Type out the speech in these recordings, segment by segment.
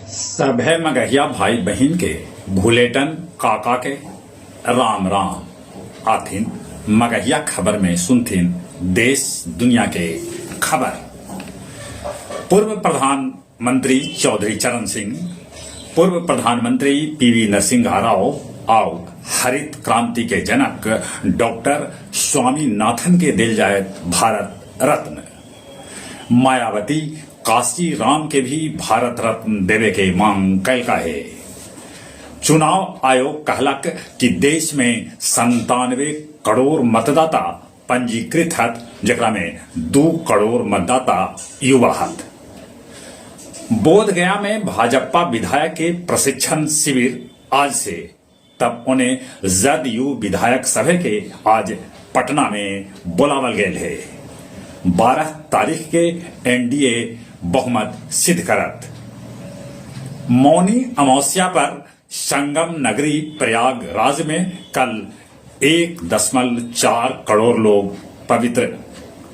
सभे मगहिया भाई बहिन के भुलेटन काका के राम राम। आथिन मगहिया खबर में सुनथिन देश दुनिया के खबर। पूर्व प्रधानमंत्री चौधरी चरण सिंह, पूर्व प्रधानमंत्री पीवी नरसिंहा राव आउ हरित क्रांति के जनक डॉक्टर स्वामीनाथन के देल जायत भारत रत्न। मायावती काशी राम के भी भारत रत्न देवे के मांग कैलका हे। चुनाव आयोग कहलक कि देश में 97 करोड़ मतदाता पंजीकृत हथ, जेकरा में 2 करोड़ मतदाता युवा हथ। बोधगया में भाजपा विधायक के प्रशिक्षण शिविर आज से, तब ओने जदयू विधायक सभे के आज पटना में बोलावल गेल हे। 12 तारीख के एनडीए बहुमत सिद्ध करत। मौनी अमावस्या पर संगम नगरी प्रयागराज में कल 1.4 करोड़ लोग पवित्र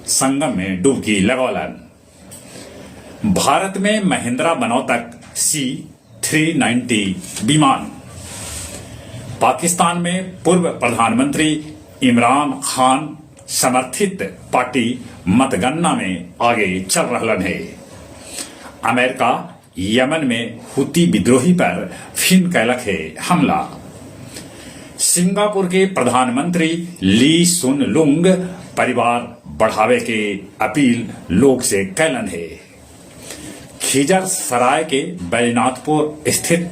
संगम में डुबकी लगौलन। भारत में महिंद्रा बनौतक C-390 विमान। पाकिस्तान में पूर्व प्रधानमंत्री इमरान खान समर्थित पार्टी मतगणना में आगे चल रहलन हे। अमेरिका यमन में हूती विद्रोही पर फिन कैलक हे हमला। सिंगापुर के प्रधानमंत्री ली सुन लुंग परिवार बढ़ावे के अपील लोग से कैलन हे। खिजर सराय के बैजनाथपुर स्थित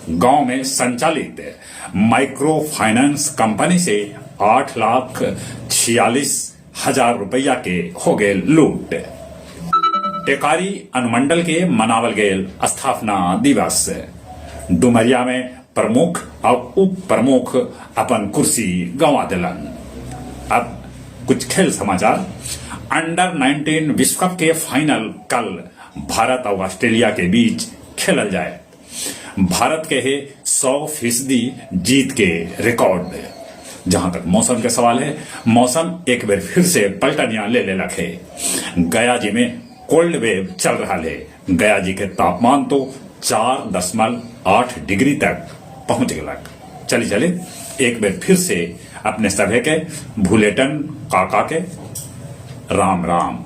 गांव में संचालित माइक्रो फाइनेंस कंपनी से 8,46,000 रुपया के हो गेल लूट। टेकारी अनुमंडल के मनावल गेल स्थापना दिवस। डुमरिया में प्रमुख और उप प्रमुख अपन कुर्सी गंवा दिलन। अब कुछ खेल समाचार। अंडर 19 विश्व कप के फाइनल कल भारत और ऑस्ट्रेलिया के बीच खेलल जाए। भारत के है 100% जीत के रिकॉर्ड। जहां तक मौसम के सवाल है, मौसम एक बार फिर से पलटनिया ले लेलक है। गया जी में कोल्ड वेव चल रहा है। गया जी के तापमान तो 4.8 डिग्री तक पहुंच गलक। चली चले एक बार फिर से अपने सभे के भूलेटन काका के राम राम।